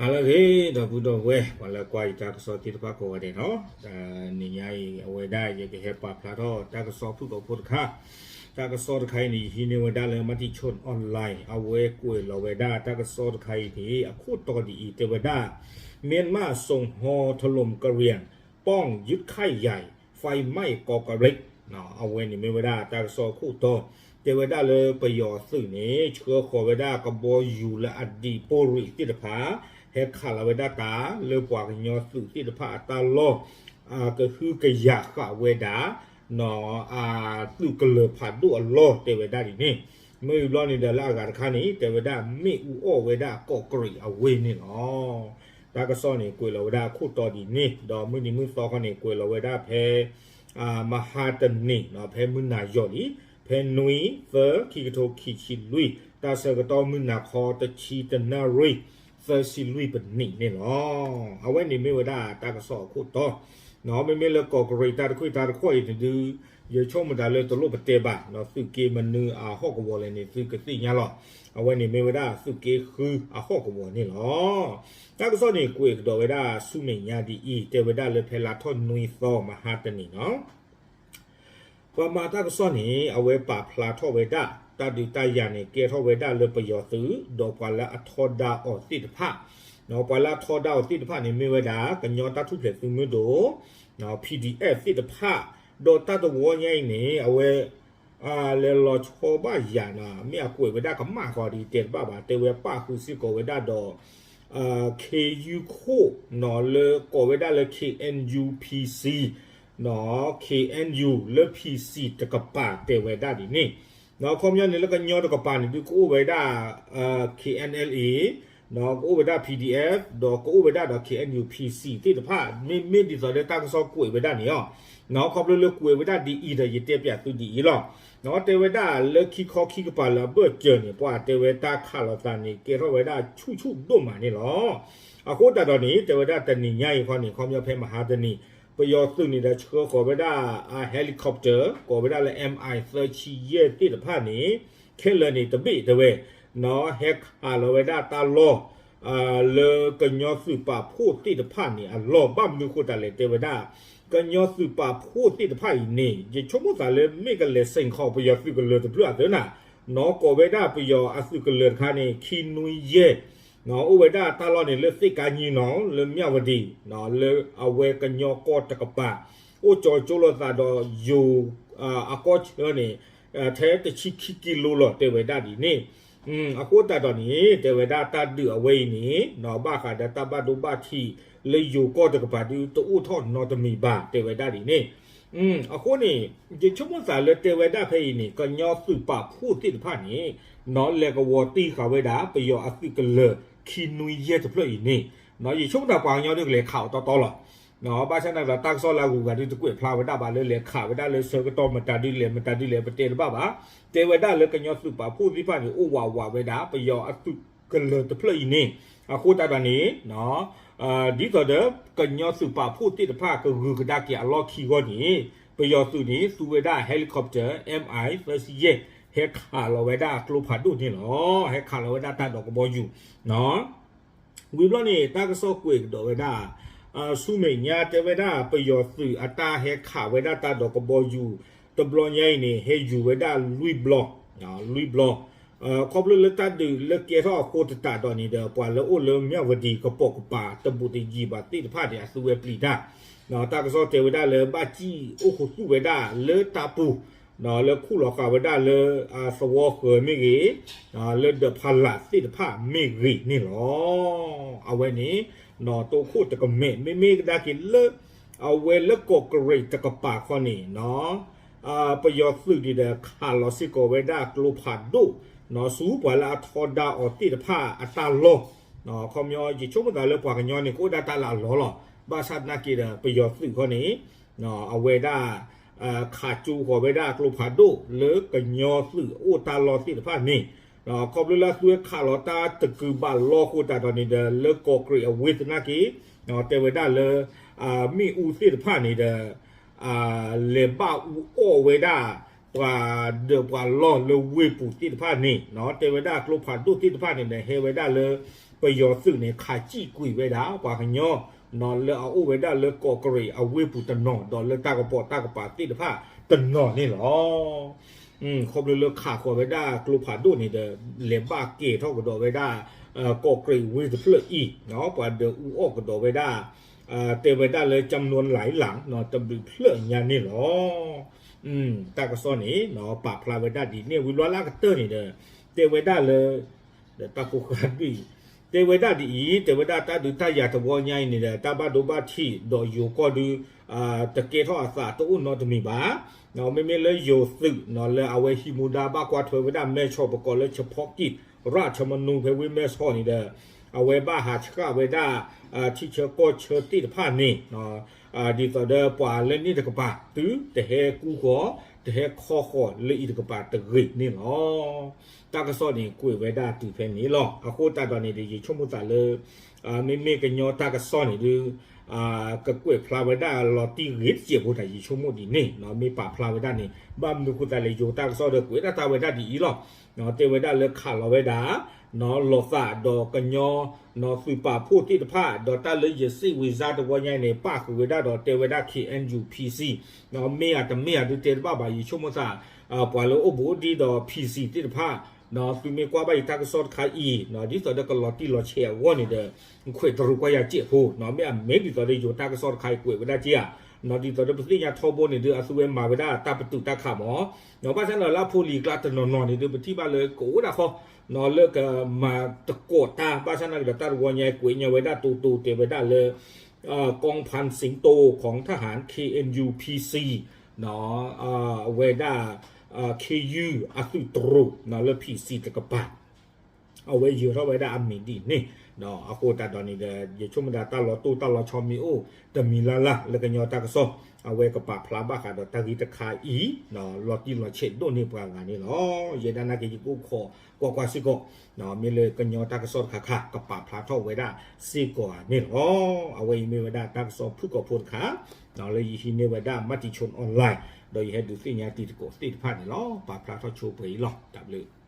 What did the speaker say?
ဟါလၢအဂ့ၤ ဒီပုၢ်ဒီဝဲၢ် ပှၤလၢကွၢ်ယတၢ်ကစီၣ်သ့ၣ်တဖၣ်ကိးဂၤဒဲးနီၤ, တနံၤညါအံၤ အဝဲဒၣ်ယကဟဲပာ်ဖျါထီၣ်တၢ်ကစီၣ်ဖုၣ်ကိာ်ဖိတခါ, တၢ်ကစီၣ်တခါအံၤန့ၣ် ယဟံးန့ၢ်ဝဲဒၣ်လၢ Matichon Online အဝဲကွဲးလီၤဝဲဒၣ်တၢ်ကစီၣ်တခါအံၤန့ၣ် အခိၣ်တီဒ်အံၤ တဲဝဲဒၣ် မြန်မာ့စုံဟော်ထလူမ်ကရံၣ် ป้องยึดค่ายใหญ่ ไฟไหม้ก่อกริก အဝဲန့ၣ်မ့ၢ်ဝဲဒၣ်တၢ်ကစီၣ်အခိၣ်တီ, တဲဝဲဒၣ်လၢပယီၤသုးန့ၣ် ဆှၢဃီၤဝဲဒၣ်ကဘီယူၤလၢအဒံးပိၢ်ရ့ၣ်သ့ၣ်တဖၣ် ဟဲခးလီၤဝဲဒၣ်တၢ်လၢပှၤကညီသုးသ့ၣ်တဖၣ်အတၢ်လီၢ် ကဟုကယာ်ဃာ်ဝဲဒၣ် အသုးကလၢၤဖးဒိၣ်အလီၢ်တဲဝဲဒၣ်ဒ်န့ၣ်, မ့ၢ်ဘျီန့ၣ်ဒီးလၢအဂၤတခါန့ၣ် တဲဝဲဒၣ်မ့ၣ်အူအီၣ်ဝဲဒၣ်ကီးကရံးအဝ့ၢ်န့ၣ်လီၤ. တၢ်ကစီၣ်န့ၣ် ကွဲးလီၤဝဲဒၣ်အခိၣ်တီဒ်န့ၣ် ဒီးမုၢ်နံၤမုၢ်သီခီန့ၣ် ကွဲးလီၤဝဲဒၣ်ဖဲ မဟါတနံၤ ဖဲမုၢ်နၤယီၤလံ, ဖဲနွံ သၢ ခံကထိခံဆံလွံၢ် တၢ်ဆၢကတီၢ်မုၢ်နၤခီတဆံတနၣ်ရံၣ် သၢဆံလွံၢ်ပနံးန့ၣ်လီၤ. အဝဲန့ၣ်မ့ၢ်ဝဲဒၣ်တၢ်ကစီၣ်အခိၣ်တီ, မ့မ့ၢ်လၢကီးကရံးတၢ်တခွံၣ်တၢ်တခီအံၤန့ၣ်ဒုး ယဆိကမိၣ်တၢ်လၢတလိၣ်ပတဲဘၣ် သုးက့မနုၤအဟီၣ်ကဝီၤလဲၣ်န့ၣ် သုကသ့ၣ်ညါလီၤ. အဝဲန့ၣ်မ့ၢ်ဝဲဒၣ်သုးက့ဃုအဟီၣ်ကဝီၤန့ၣ်လီၤ. တၢ်ကစီၣ်န့ၣ် ကွဲးကဒီးဝဲဒၣ်ဆူမဲာ်ညါဒ်အံၤ တဲဝဲဒၣ်လၢဖဲလါထီၣ်နွံသီ မဟါတနံၤနီၤ ပှၤမၤတၢ်ကစီၣ်န့ၣ် အဝဲပာ်ဖျါထီၣ်ဝဲဒၣ် တၢ်ဒုးတၢ်ယၤန့ၣ် ကဲထီၣ်ဝဲဒၣ်လၢပယီၤသုး ဒီးပှၤလၢအထီဒါအီၤသ့ၣ်တဖၣ်, ပှၤလၢအထီဒါအီၤသ့ၣ်တဖၣ်န့ၣ် မ့ၢ်ဝဲဒၣ် ကညီတၢ်ထူၣ်ဖျဲးသုးမုၢ်ဒိၣ် PDF သ့ၣ်တဖၣ်, ဒီးတၢ်တဝီညါအံၤန့ၣ် အဝဲ လဲၤလီၤဆီဘၣ်ယၤနီၤ မ့ၢ်အကွဲးဝဲဒၣ်ကမၣ်ဃီဒ်တဲတဘၣ်ဘၣ် တဲဝဲပၣ်ဃုာ်စ့ၢ်ကီးဝဲဒၣ်ဒီး ခ့ယုခိၣ်နီၤ လၢကိးဝဲဒၣ်လၢ KNU PC, KNU လၢ PC တကပၤတဲဝဲဒၣ်ဒ်န့ၣ်, ခီပညီန့ၣ်လၢကညီတကပၤန့ၣ်ဒုးကအိၣ်ဝဲဒၣ် KNLA ကအိၣ်ဝဲဒၣ် PDF ဒီးကအိၣ်ဝဲဒၣ်ဒီး KNU PC သ့ၣ်တဖၣ် မ့မ့ၢ်ဒ်သိးလၢတၢ်ကစီၣ်ကွဲးဝဲဒၣ်န့ၣ်လီၤ. ခီဖျိလၢကွဲးဝဲဒၣ်ဒ်အံၤဒီး ယတဲပၠးသုဒ်အံၤလီၤ. တဲဝဲဒၣ်လၢခံခီခံကပၤလၢအဘၢၣ်စၢၤန့ၣ် ပှၤတဲဝဲတၢ်ခးလိာ်သးန့ၣ် ကဲထီၣ်ဝဲဒၣ်ဆူၣ်ဆူၣ်ဒိၣ်မးန့ၣ်လီၤ. အဃိသတးဒီးန့ၣ် တဲဝဲဒၣ်တနံၤညါအံၤခီန့ၣ် ခီပညီဖဲမဟါတနံၤ ပယီၤသုးန့ၣ်ဒီးဆှၢဃီၤဝဲဒၣ် helicopter ကိးဝဲဒၣ်လၢ MI သၢဆံယဲၢ်သ့ၣ်တဖၣ်န့ၣ် ခဲလၢာ်န့ၣ်တဘ့ၣ်တဲဝဲ ဟဲခးလီၤဝဲဒၣ်တၢ်လီၢ် လၢကညီသုးပာ်ဖှိၣ်သ့ၣ်တဖၣ်န့ၣ်အလီၢ် ဘၣ်မနုၤဃိသတးလဲၣ် တဲဝဲဒၣ် ကညီသုးပာ်ဖှိၣ်သ့ၣ်တဖၣ်အံၤန့ၣ် ယဆိကမိၣ်သးလၢမ့ၢ်ကလဲၤစ့ၣ်ခီးပယီၤသုးကလၢၤတဖျၢၣ်အသၢနၤ နီၢ်ကိးဝဲဒၣ်ပယီၤအသုးကလၢၤတခါန့ၣ် ခံနွံယဲၢ် အိၣ်ဝဲဒၣ်တၢ်လီၢ်န့ၣ်လၢသ့ၣ်ကါညီနီၤ လၢမၠၣ်ဝတံၤ လၢအဝဲကညီကီၢ်တကပၤ အိၣ်ကၠီကၠိလိာ်သးဒီးယိၤ အကီၢ်ဆၢန့ၣ် ထဲတဆံခံကံလိလီၤ တဲဝဲဒၣ်ဒ်န့ၣ်. အဃိသတးဒီးန့ၣ် တဲဝဲဒၣ်တၢ်ဒုးအဝဲအံၤန့ၣ် ဘၣ်ဃးဒီးတၢ်ဘၣ်ဒိဘၣ်ထံးလၢယိၤကီၢ်တကပၤဒုး တအိၣ်ထီၣ်နီတမံၤဘၣ် တဲဝဲဒၣ်ဒ်န့ၣ်. အဃိန့ၣ် ယဆိကမိၣ်သးလၢတဲဝဲဒၣ်ဖဲအံၤန့ၣ် ကညီသုးပာ်ဖှိၣ်သ့ၣ်တဖၣ်န့ၣ် လဲၤကဝီၤတံၢ်ဃာ်ဝဲဒၣ် ပယီၤအသုးကလၢၤ ခံနွံယဲၢ်တဖျၢၣ်အံၤန့ၣ် ယဆိကမိၣ်သးပှၤကညီဒုးကလဲၤခးအီၤတီတီလီၤ. ဘၣ်ဆၣ်သနာ်က့ဒီး တၢ်ကစီၣ်လၢအဂုၤအဂၤဒုးတကွဲးဖျါဝဲဒၣ်ဘၣ်လၢလဲၤခးဝဲဒၣ်လၢဆၢကတီၢ်မတၤဒ်လဲၣ် မတၤဒ်လဲၣ် ပတဲတဘၣ်ဘၣ်. တဲဝဲဒၣ်လၢကညီသုးပာ်ဖှိၣ်သ့ၣ်တဖၣ်န့ၣ် အိၣ်ဝးဝးဝဲဒၣ် ပယီၤအသုးကလၢၤတဖျၢၣ်အံၤန့ၣ် အဃိသတးဒီးန့ၣ် ဒ်သိးဒီး ကညီသုးပာ်ဖှိၣ်သ့ၣ်တဖၣ်ကဂုာ်ကဒါက့ၤအလီၢ်ခံအဂီၢ်န့ၣ် ပယီၤသုးန့ၣ် သူဝဲဒၣ် helicopter MI သၢဆံယဲၢ် ဟဲခးလီၤဝဲဒၣ်ကျိဖးဒိၣ်န့ၣ်လီၤ. ဟဲခးလီၤဝဲဒၣ်တၢ်ဒီးကဘီယူၤ ဝံၤဘျီန့ၣ် တၢ်ကစီၣ်ကွဲးကဒီးဝဲဒၣ် ဆူမဲာ်ညါတဲဝဲဒၣ် ပယီၤသုးအတၢ်ဟဲခးဝဲဒၣ်တၢ်ဒီးကဘီယူၤ တဘျီညါအံၤန့ၣ် ဟဲယူၤဝဲဒၣ်လွံၢ်ဘျီ လွံၢ်ဘျီ ခီဖျိလၢတၢ်ဒုးလၢကဲထီၣ်အဃိသတးဒီးန့ၣ်ဒီး ပှၤလၢအိၣ်လၢမၠၣ်ဝတံၤကပိာ်ကပၤ တဘူးတယံၤဘၣ်သ့ၣ်တဖၣ်န့ၣ် အသုဝဲပျံၤတၢ် တၢ်ကစီၣ်တဲဝဲဒၣ်လၢဘၣ်စံၣ်အိၣ်ခိးသူၣ်ဝဲဒၣ်လၢတၢ်ပူၤ လၢခူၣ်လီၤဃာ်ဝဲဒၣ်လၢ သဝီဃၢၤမ့ၢ်ဂ့ၤ လၢဒၢးဖးလးသ့ၣ်တဖၣ်မ့ၢ်ဂ့ၤန့ၣ်လီၤ. အဝဲန့ၣ် တိခိၣ်တကမဲာ် မ့မ့ၢ်ကဒါက့ၤလၢ အဝဲလၢကီးကရံးတကပၤခီန့ၣ် ပယီၤသုးန့ၣ်ဒီးခးလီၤစ့ၢ်ကီးဝဲဒၣ်ကျိဖးဒိၣ် ဆူပှၤလၢအထီဒါအီၤသ့ၣ်တဖၣ်အတၢ်လီၢ် ခီပညီ ယဆိကမိၣ်သးလၢပှၤကညီန့ၣ် ကအိၣ်ဒၣ်တၢ်လၢအလီၢ်လီၤ. ဘၣ်ဆၣ်သနာ်က့ဒီး ပယီၤသုးခီန့ၣ် အဝဲဒၣ် ခးကၠိဃီၤဝဲဒၣ်ကျိဖးဒိၣ်လၢကညီသုးအိၣ်တၢ်လီၢ်သ့ၣ်တဖၣ်န့ၣ် ခီဖျိလၢအသုဝဲခးလီၤတၢ်တကုာ်ဘၣ်လီၢ်အဃိသတးဒီးန့ၣ်ဒီး လၢကီးကရံးအဝ့ၢ်သနာ်က့ တဲဝဲဒၣ်လၢ မ့ၣ်အူသ့ၣ်တဖၣ်န့ၣ်ဒီး လဲၤဘၣ်အူအီၣ်ဝဲဒၣ် ပှၤဒၢးပှၤလီၢ်လၢဝ့ၢ်ပူၤသ့ၣ်တဖၣ်န့ၣ် တဲဝဲဒၣ်ကျိဖးဒိၣ်သ့ၣ်တဖၣ်န့ၣ်ဒီး ဟဲဝဲဒၣ်လၢ ပယီၤသုးန့ၣ် ခးစံၣ်ကွံာ်ဝဲဒၣ် ပှၤကညီ လၢအအိၣ်ဝဲဒၣ်လၢကီးကရံးအဝ့ၢ်ပူၤတနီၤ ဒီးလၢတၢ်ကပီၤတၢ်ကပၤသ့ၣ်တဖၣ်တနီၤန့ၣ်လီၤ. ခီဖျိလၢခးဃီၤဝဲဒၣ်ကျိဖးဒိၣ်န့ၣ်ဒီး လဲၤဘၣ်ကဲၤထီၣ်ကဒီးဝဲဒၣ် ကီးကရံးဝ့ၢ်တဖျၢၣ်အံၤ ပှၤဒၢးအူအီၣ်ကဒီးဝဲဒၣ် တဲဝဲဒၣ်လၢ ကၠမ်နူလၢ်လၢ် တဘျုးဖျၢၣ်ညါန့ၣ်လီၤ. တၢ်ကစီၣ်န့ၣ် ပာ်ဖျါဝဲဒၣ်ဒ်န့ၣ် ဝံၤလီၤလၢအကတၢၢ်န့ၣ်ဒီး တဲဝဲဒၣ်လၢ ဒီးတၢ်ဖိဃၢ်ဒ်အံၤ တဲဝဲဒၣ်ဒ်အံၤ တဲဝဲဒၣ်တၢ်ဒုးတၢ်ယၤတဝီညါအံၤန့ၣ်ဒီး တၢ်ဘၣ်ဒိဘၣ်ထံးဒီးယိၤကီၢ်ဒု တကဲထီၣ်အသးတအိၣ်နီတမံၤဘၣ်. မ့မ့ၢ်လၢယိၤသုး လၢအဝဲဟံးမူဒါဘၣ်ကွၢ်ထွဲဝဲဒၣ် မဲဆီး ပကိးလၢ ဆၢဖီကံး ရၣ်ဆၢမနူ ဖဲဝ့ၢ်မဲဆီးန့ၣ်ဒီး အဝဲဘၣ်ဟးဆှၣ်ဝဲဒၣ် ထံဆၢကီၢ်ဆၢသ့ၣ်တဖၣ်န့ၣ် ဒ်သိးဒီးပှၤလၢန့ၣ်တကပၤ သုတဟဲကူဃီၤ တဟဲခီဃီၤလၢအံၤတကပၤတဂ့ၤန့ၣ်လီၤ. တၢ်ကစီၣ်န့ၣ် ကွဲးဝဲဒၣ်တုၤဖဲန့ၣ်လီၤ. အဃိသတးဒီးန့ၣ်ဒီး ယဆိကမိၣ်သးလၢ မ့မ့ၢ်ကညီတၢ်ကစီၣ်န့ၣ်ဒု ကကွဲးဖျါဝဲဒၣ်လီၤတံၢ်ဂ့ၤတစဲးဖိတၢ် ယဆိကမိၣ်ဒ်န့ၣ် မ့ၢ်ပာ်ဖျါဝဲဒၣ်န့ၣ် ဘၣ်မနုၤဃိသတးလဲၣ် ယိၤတၢ်ကစီၣ်ဒီးကွဲးဒၣ်တၢ်ဝဲဒၣ်ဒ်အံၤလီၤ. တဲဝဲဒၣ်လၢခးလီၤဝဲဒၣ် လီၤသးဒီးကညီ သုးပာ်ဖှိၣ်သ့ၣ်တဖၣ် ဒီးတၢ်လၢယစ့ၣ်ဝံၤစါတဝီညါအံၤန့ၣ် ပၣ်ဃုာ်ဝဲဒၣ်ဒီးတဲဝဲဒၣ် ခ့ၣ်အဲၣ်ယူၣ် ဖံစံ မ့ၢ်ဧါတမ့ၢ်ဧါဒုတဲတဘၣ်ဘၣ် ယဆိကမိၣ်သး ပှၤလၢအိၣ်ဘူးအိၣ်ဒံဒီး ဖံစံ သ့ၣ်တဖၣ် သုမ့ၢ်ကွၢ်ဘၣ်ယတၢ်ကစီၣ်တခါအံၤ ဒ်သိးဒီးကလီၤတံၢ်လီၤဆဲးအဂီၢ်န့ၣ်ဒီး ခွဲးတရူးကွၢ်ယၤစဲးဖိ မ့ၢ်အမ့ၢ်ဒ်သိးဒီးယိၤတၢ်ကစီၣ်တခါအံၤကွဲးဝဲဒၣ်က့ဧါ ဒ်သိးဒီးပသ့ၣ်ညါထီဘိန့ၣ်ဒု အသုဝဲမၤဝဲဒၣ်တၢ်ပတုာ်တၢ်ခးမး ဘၣ်ဆၣ်န့ၣ်လၢအဖိလံၤကျါတနီၤနီၤန့ၣ်ဒု ပထံၣ်ဘၣ်လၢကအိၣ်ဒၣ်ဃီ လၢကမၤသကိးတၢ် ဘၣ်ဆၣ်နာ်က့ဒီးတၢ်တဝီညါကွဲးညါဝဲဒၣ်တိၤတိၤတဲဝဲဒၣ်လၢ กองพันสิงโตของทหาร เคเอ็นยู พีซี အဝဲဒၣ် ခ့ယုၢ် အသုးတရူး လၢ ဖံစံ တကပၤ အဝဲယၢၤထီၣ်ဝဲဒၣ်အမံၤဒ်န့ၣ် အဃိသတးဒီးန့ၣ်ဒီး ယဆိကမိၣ်ဒၣ်တၢ်လီၤတိၢ်တၢ်လီၤဆီမ့ၢ်အိၣ် တမံၤလၢ်လၢ်လၢကညီတၢ်ကစီၣ် အဝဲကပာ်ဖျါဘၣ်ဃးဒီးတၢ်ဂ့ၢ်တခါအံၤ လီၤတံၢ်လီၤဆဲးဒိၣ်န့ၢ်ပှၤဂၤန့ၣ်လီၤ. ယဲဒၣ်နာ်က့ယကအိၣ်ခိးကွၢ်ကွၢ်စ့ၢ်ကီး မ့ၢ်လၢကညီတၢ်ကစီၣ်တခါခါ ကပာ်ဖျါထီၣ်ဝဲဒၣ်စ့ၢ်ကီးဧါန့ၣ်လီၤ. အဝဲအံၤမ့ၢ်ဝဲဒၣ်တၢ်ကစီၣ်ဖုၣ်ကိာ်ဖိတခါ လၢယဟံးန့ၢ်ဝဲဒၣ် Matichon Online ဒီးယဟဲဒုးသ့ၣ်ညါတံၤသကိးသ့ၣ်တဖၣ်န့ၣ်လီၤ. ပာ်ဖျါထီၣ်ဆိပှဲၤအံၤလီၤ. တၢ်ဘျုး